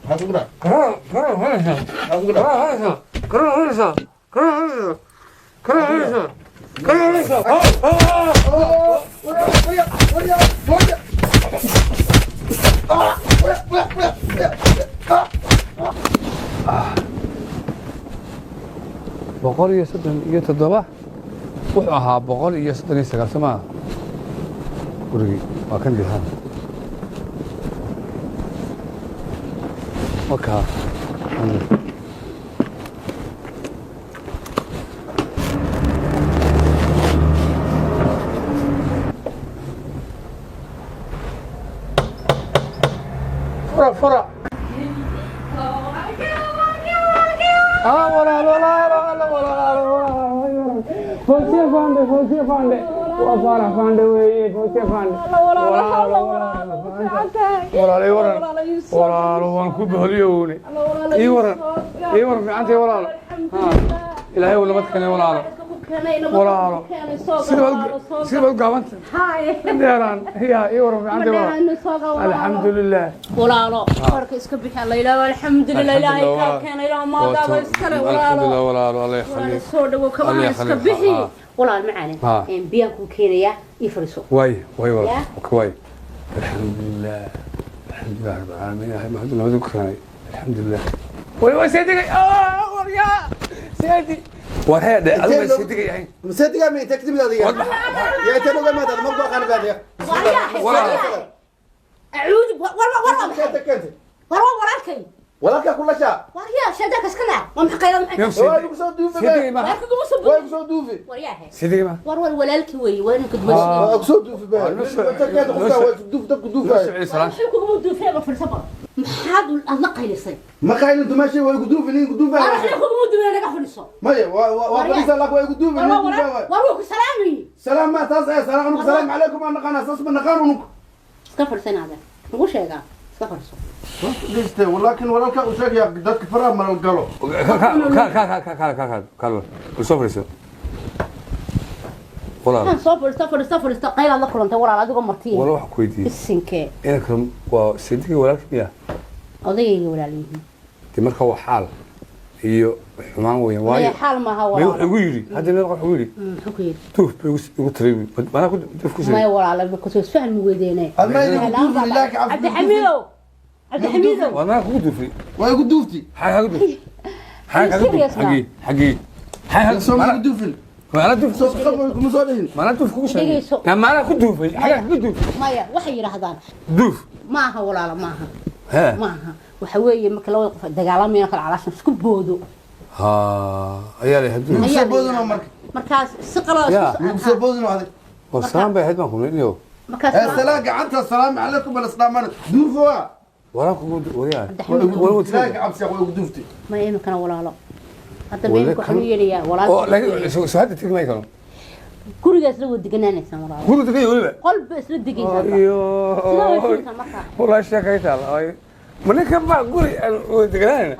Maxaa kugu dhacay? Maxaa kugu dhacay? 137 wuxuu ahaa 139, soo maa? Gurigii waa kan dihaan wakaa. Fura, fura. Walaal, walaal, walaal, walaal. Fawziya Fande, Fawziya Fande. Waa Faarax Fande weeye, Fawziya Fande. Walaal, ii waran. Walaalo, waan ku boholiyoowne. Ii waran. Ii waran, fiicantay walaalo. Ilaahay uu nabad keenay walaalo. Walaalo. Sida baad u gaabanta. Dheeraan. Ya, ii waran, fiicantay walaalo. Alxamdulilah. Walaalo, warka iska bixi. Alla ilaahu, alxamdulilah, ilaahay kaa keenay. Ilaah maadaaba iskale walaalo. Alxamdulilah walaalo, alla walaalo yakhliik. Soo dhawow, kabaha Allah iska yakhliik. bixi. Ha. Walaal macaane, biyaan kuu keenayaa, ii fadhiiso. واي واي والله. يا. Okay, واي. الحمد لله، الحمد لله رب العالمين. هاي ما ما ذكرني. الحمد لله. واي واي سيدي، وريا سيدي وهذا هذا سيدي يعني. Maseedigaa ma intee ka timid adiga? Yaa intee nooga imaad? Ma ku aqaan baadiya. Acuudu war war war. Keentay, keentay. War war walaalkay. Walaalkaa ku lashaa. War yaa shadaaka iska naar, waa maxay qaylada? يوم Maxay? Waa سيدي igu soo duufi. سيدي Waa ما kugu soo Waa igu soo duufi. War yaahe. سيدي ما War war walaalkii weeye, waa inuu kadwasi. Waa igu soo duufi ba. Intee keentay qofka waa duuf, dabku duufayo. سلام. Maxay kugu duufay? Ba fadhiiso bal, maxaad aad la qaylisay? Ma qaylin dumaashay, waa igu duufi, nin igu duufayo. War waxna kugu duufay, naga fadhiiso. Maya, waa fadhiisa, laakiin waa igu duufi, War nin war duufayo waay. War wuu ku salaamay. Salaam ma taas ee salaam anugu, salaam calaykum aan naqaanaa, saas ma naqaan unugu. Iska fadhiisanaada ugu sheegaa, iska fadhiiso. Dhiste, walaakin walaalkaa uu sheegaya dadka faraha malal galo. كال كال كال كال كال كال soo fadhiiso walaal. Waxaan soo fadhiisto, fadhiisto, fadhiisto, qaylaad la kulantay walaal, adigoo martiya. Walaal, waxaan ku weydiiyey Isinkee? Inanka waa seedigii walaalka miya? Odagayga walaalyihiin. Dee marka waa xaal iyo xumaan weyn waayo. Maya, xaal maaha. May Walaal wuxuu igu yidhi hadda meel, wuxuu igu yidhi Muxuu ku yidhi? Duuf bay igu tiray, manaa ku duuf ku Maya siray. walaal, markaasoo isfahmi weydeene. Adma igu duufi ilaahi ka cabsi. Cabdixamiidow, Cabdixamiidow. Waa manaa kugu duufay. Waa igu duufti. Maxaa kaaga duufay? Maxaa kaaga duufay? Serious ma? Xagii, xagii, maxaa Soo ma kaaga igu duufin? Maanaa duuf Soo qabay kuma soo dhihin. Maanaa duuf kugu sheegay. Dhegeyso. Maanaa ku duufay? Xagaa kaga duufay? Maya, waxay yidhaahdaan Duuf. Maaha walaalo, maaha. Hee. Maaha, waxa weeye marka labada qof ay dagaalamayaan kala calaashan isku boodo. Ha, ayaa la hadduu Ayaa soo la boodino yidhaahdaa. Marka. Markaas si qalada Ya. Igu soo boodino adig. War salaan bay ahayd baan ku nidhiyo. Markaas Ee salaan gacanta, salaam calaykum bal islaamana duufo waa. Walaa kugu waryaa. Waa igu duufti ilaahi ka cabsi, waa igu duufti. Maya, iminkana walaalo hadda Wala beenka waxaan u yeelayaa walaal. Oo laakiin soo hadda tegi may karo. Gurigaas la wada deganaanaysaan walaalo. Guriga degay weliba. Qolba isla degaysaan. Iyo Sidoo way fiirsan marka. Walaa sheekay taal ay ma ninkan baa guri aan wada deganaanayna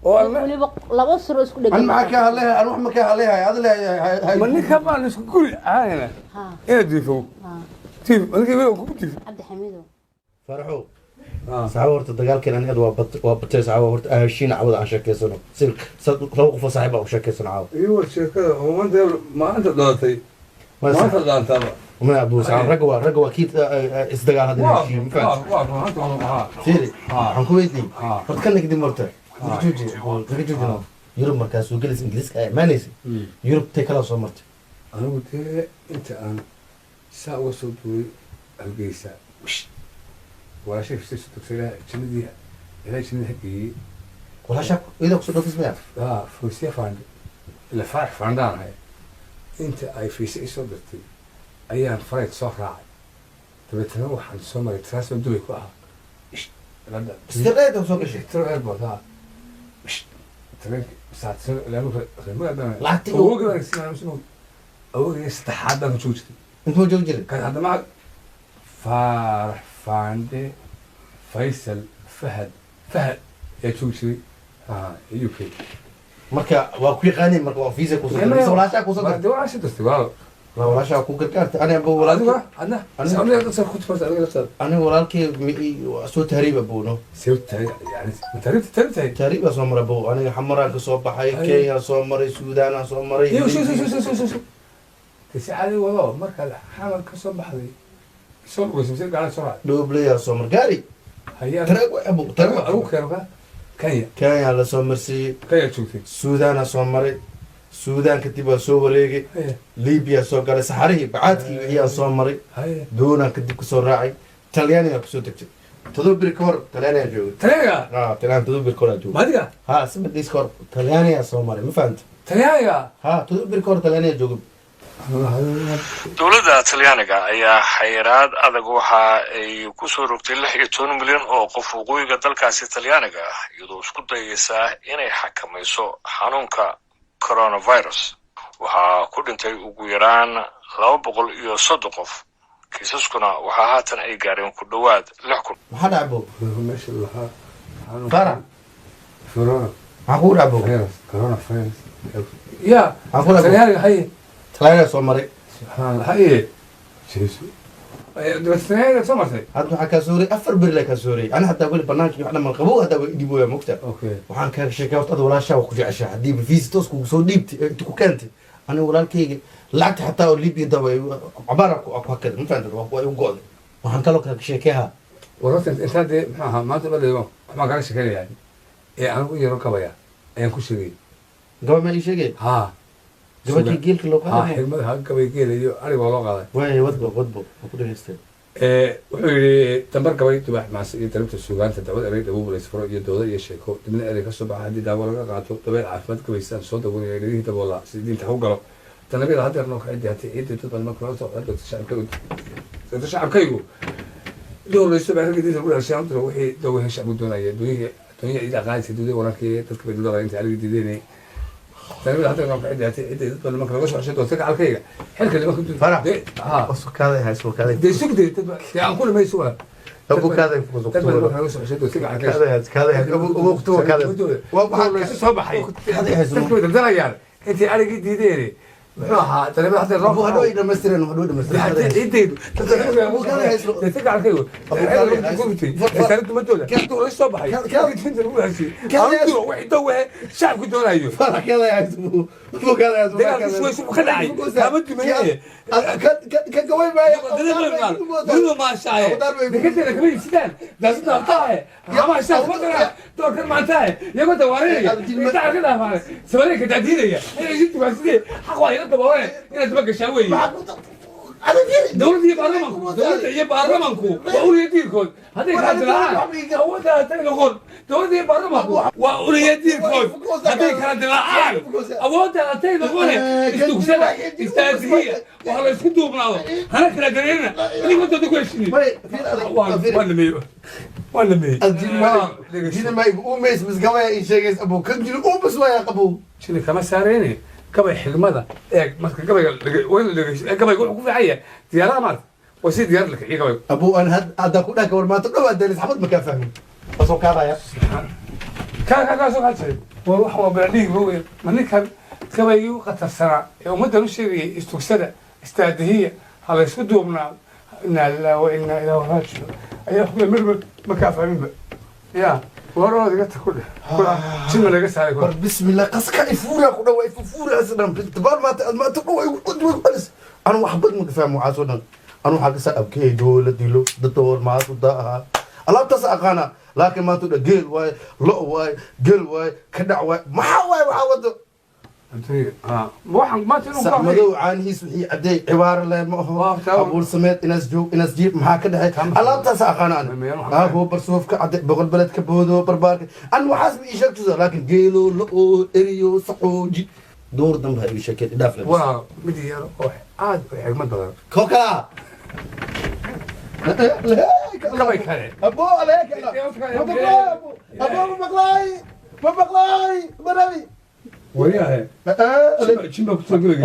oo aan Weliba laba suro isku An dhegan. maxaa ka hadlay? An wax ma ka hadlay? Ad leeyahay. Ma ninkan baan isku guri ahaanayna inaad duufo tiif ma ninkan weliba kugu duufo. Cabdixamiidow. Faraxow saxaabo, horta dagaalkeen aniga waa bat waa batay saxaabo. Horta aheshiina cawada aan sheekeysano, si laba qof oo saaxiib ah u sheekeysano caawa. Iyo war sheekada oo maanta maanta dhalatay maanta dhalantaaba. Ma abu saxaabo, ragga waa kii isdagaal hadda heshiin, ma fahamtid? Waa maanta waa. Fiiri, waxaan ku weydiiyey horta kana kadib horta naga jooji, naga jooji. Yurub markaa soo gelaysa, Ingiriiska ay imaanaysa, Yurub tay kala soo martay? Anigu dee inta aan saa uga soo duulay Hargeysa, walaashay fistay soo tagtay, ilaa jannadii, ilaa jannadii hageeyey. Walaashaa iyada kusoo dhoofis maya? Aa Fawsiya Faandhe, ila Faarax Faandhaan ahay. Inta ay fiise isoo dirtay ayaan flight soo raacay, dabeetana waxaan soo maray transfer Dubay ku ahaa. London. Iska soo gashay? Heathrow Airport ha. Tareenka saacad Lacagtii awogii saddexaad baan ku joogi jirtay. Intuu joogi jiray? Kan hadda ma Faarax Faandhe, Faysal, Fahad, Fahad ayaa joogi jiray UK. Marka waa ku yaqaaniin, marka waa visa kusoo diray mise walaashaa kusoo dirtay? Dee walaasha dirtay walaal. La walaashaa ku gargaartay ani abo walaalkii. Adiguna adna aniga dadka ku tufarta adiga laftaada. Ani walaalkii waa soo tahriib abowno. Sirtahay yani tahriibta tahriibtahay. Tahriib baa soo maray abow, aniga Xamaraan ka soo baxay, Kenya soo maray, Suudaanaan soo maray. Iyo shu shu shu shu shu shu si caadi wado marka Xamar ka soo baxday, soo dhugaysa mise gacan soo raacay? Dhooblayaa soo mar gaari. Haye. Taraag waay abow, taraag. Adigu keeno ka Kenya. Kenya la soo marsiiyey. Kenya joogtay. Suudaanaa soo maray, Suudaan kadib waa soo wareegay. Haye. Libiya soo galay, saxarihii bacaadkii wixii soo maray. Haye. Doonaan kadib kasoo raacay, Talyaanigaa kusoo degtay 7 beri ka hor, Talyaanigaa joogay. Talyaaniga? Ha, Talyaani 7 beri ka hor aa joogay. Maadiga? Ha, 7 days ka hor Talyaanigaa soo maray, ma fahanta? Talyaaniga. Ha, 7 beri ka hor Talyaanigaa joogay. Dowladda Talyaaniga ayaa xayiraad adag waxa ay ku soo rogtay 16 milyan oo qof waqooyiga dalkaasi Talyaaniga ah, iyadoo isku dayaysaa inay xakamayso xanuunka coronavirus. Waxaa ku dhintay ugu yaraan 230 qof, kiisaskuna waxaa haatan ay gaareen ku dhowaad 6000. Maxaa dhacay abow? Meesha lahaa. Farax. Corona. Maxaa kugu dhacay abow? Virus, corona virus ya. Maxaa ku dhacay? Talyaaniga, haye. Talyaanigaa soo maray. Subxaan Allah, haye, Jeesu, dabeetana soo martay. Hadda waxaa kaa soo horey 4 beri laa kaa soo horey. Ani hataa weli banaanka iyo wax dhaman qabow hataa way idhibooyaa, mogta? Okay. Waxaan kaaga sheekay horta, ada walaashaa waa ku jeceshaa, haddiiba visa toos kugu soo dhiibtay ee inta ku keentay. Aniga walaalkayga lacagta xataa oo Libiya daba cabaar ku hakada, ma fahamtad? Waa igu go'day. Waxaan kaloo kaaga sheekeehaa. Wararta intaa dee muxuu ahaa maanta dhaleedo waxbaan kaaga sheekeynayaa ee anigu yaro gabaya ayaan ku sheegay. Gabay maa ii sheegay? Haa. Gabadhii geelka loo haa. qaaday? Xigmad ha, gabay geela iyo ariga waa loo qaaday. Waay, wadbo wadbo, waa ku dhegaystay. Wuxuu yidhi dambar gabay dubaax maase iyo darabta suugaanta, dacwad erey dhabuub laysfuro iyo dooda iyo sheeko, dibna erey ka soo baxa haddii daawo laga qaato, dabeel caafimaad gabaysaan soo dawanaya, dhegihii daboolaa si diinta ha u galo, tanabiyada haddeer noo kacidi hatay ciidii dad badan marka loo soo shacabkaygu, dadka shacabkaygu dhowrayso baa ragga diinta ku dhashay diro wixii dawahan shacbigu doonaya, dunyihii dunya ciid aqaanaysa dunyada walaalkii dadka bay dulaqay inta aliga diideynay, tanabiyada haddeer noo kacidi hatay ciidii dad badan marka laga soo xeshay doonta gacalkayga xilka nimanka. Farax. Ha. Wasukaaday hayso kaaday. Dee sugdee dad dee aan ku dhamay sugaa. Abu kaaday. Dad badan marka laga soo xeshay doonta gacalkayga. Kaaday hayso kaaday hayso abu abu kutuba kaaday. Waa laysu soo baxay. Kaaday hayso. Dadka way daldalayaan intay arigii diideen, muxuu ahaa dareemada hadda Abu hadhow ay dhamaystireen, hadhow dhamaystireen. Ciidaydu gacalkaygu soo baxay shacabku doonayo. Farax, kaaday hayso abu, kaaday hayso. Dagaalkiisu way ka dhacay kama dumaye. Ka gaway maayo. Dunidu maashaaye deketeeda kama iibsadaan daasada ama shaafmadana doorkan maantaaye iyagoo dawaarinaya intaa ka dhaafaane sabareeka daadiinaya inay isu dugaansidee xaq waa ila daboolane inaad daba gashaa weeye. Dowladda iyo baarlamanku, dowladda iyo baarlamanku waa uliya diirkood hadday kala dilaacaan awoodda hatay noqon. Dowladda iyo baarlamanku waa uliya diirkood hadday kala dilaacaan awoodda hatay noqone. Isdugsada istaasihiya waa la isku duubnaado, hana kala dareerina idinkoo dooda ku heshinin. Waa dhameeyey, waa dhameeyey. Jini umays mis gabaya ii sheegays abu, kan jini umas waaya qabow. Jini kama saareyne, gabay xigmada eeg marka gabayga waa in la dhegeysto ee gabayga wuxuu ku fiican yahay diyaarada maarta waa si diyaarad la kiciyo gabaygu. Abu an had hadda ku dhah war maanta dhow adeelis xabad ma kaa fahmin, waa soo kaadaya. Kaa kaa kaa soo kaa jiray waa wax waa baladhiig ba weyn ma ninkan gabaygii u qatarsanaa ee ummaddan u sheegayay istugsada istaadihiya ha la isku duubnaa, inaa lillahi wa inaa ilaahi raajicuun, ayaa wax kule mirmir ma kaa fahminba ya warood iga tag ku dheh jilma laga saaray. War bismillah, qaska ifuura ku dhawa ifuura asdan tabaar maanta maanta dhawa igu qad qalis anu wax bad ma fahmo waxaas oo dhan. Anu waxaa ka saa abkee doola dilo dadka maatu daaha alaabtaas aqaana, laakiin maanta dha geel waaye, lo waaye, geel waaye, ka dhac waaye, maxaa waaye waxaa wado? Waxaan maanta inuu sac madow caanihiis wixii caddeey cibaaro leh ma aho. Abuul sameed inaas joog inaas jiib maxaa ka dhexey alaabtaas aqaana an aaboo barsuuf ka cadde boqol beled ka boodo barbaarka an waxaas ma ii sheegtusa, laakiin geelo lo-oo eriyo sacooji door dambe ha ii sheekeen idhaaf. Waa mid yar oo aad u xigmad badan. Koka gabay kale. Abo aleeka ma maqlaay abo, ma maqlaay, ma maqlaay marabi. Waryahe jimba kusoo gabay,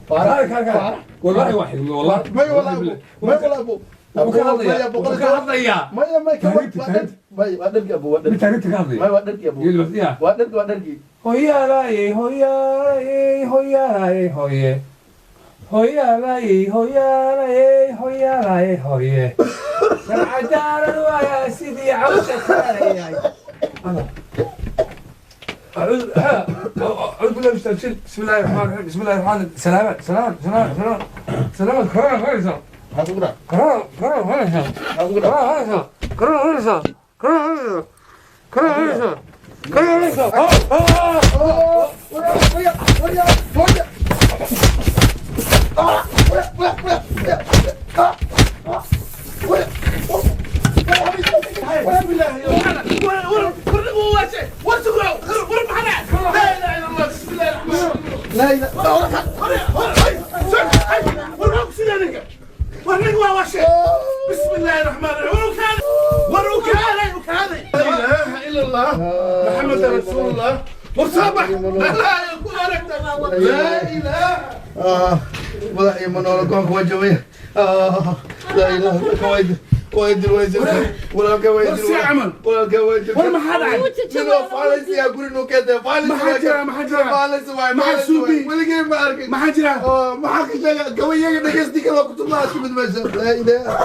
wallahi waa xigmad wallahi. May walaa may walaa abo. Wuu ka hadlayaa, wuu ka hadlayaa. Maya may may waa dharki abo, waa dharki. Taagta ka hadlaya. May waa dharki abo, waa dharki, waa dharki. Hoyaalaaye hoyaalaaye hoyaalaaye hoye. Hoyaalay, hoyaalay, hoyaalay, hoye. Sharcadaalad waayaa sidii cawsha saarayay. أعوذ أعوذ بالله من الشيطان. بسم الله الرحمن الرحيم، بسم الله الرحمن الرحيم. سلامات سلامات سلامات سلامات سلامات. كورونا فيروس. Maxaa kugu dhacay? كورونا، كورونا فيروس. Maxaa kugu dhacay? كورونا فيروس، كورونا فيروس، كورونا فيروس، كورونا فيروس، كورونا فيروس. لا إله. بسم الله الرحمن الرحيم. وروك هذا، لا اله الا الله محمد رسول الله وصبح لا لا يكون. لا اله. آه، madax iyo manoolo goonka waa jabaya. Laa ilaaha illa, waa idil, waa idil, waa idil walaalka, waa idil. War sii camal. Walaalka waa idil. War maxaa dhacay? Ninoo faalaysa yaa guri noo keentay, faalaysa. Maxaa jira? Maxaa jira? Faalaysa waay. Maxaa Faalaysa suubi? waay. Weligay ma arkin. Maxaa jira? Oo, maxaa ka sheega gabayaga dhegeysti kale waa kutublaha timid meesha. Laa ilaaha.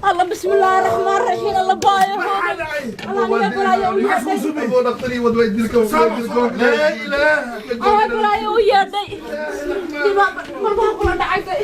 Alla, bismillaahi raxmaan raxiim. Alla baayo. Maxaa dhacay? Alla, aniga balaayo u Maxaa yeedhay. suubi? Aboo dhaqtarii wad, waa dilka, waa dilka. لا اله. Aniga balaayo u yeedhay. Malbaha kula dhacay.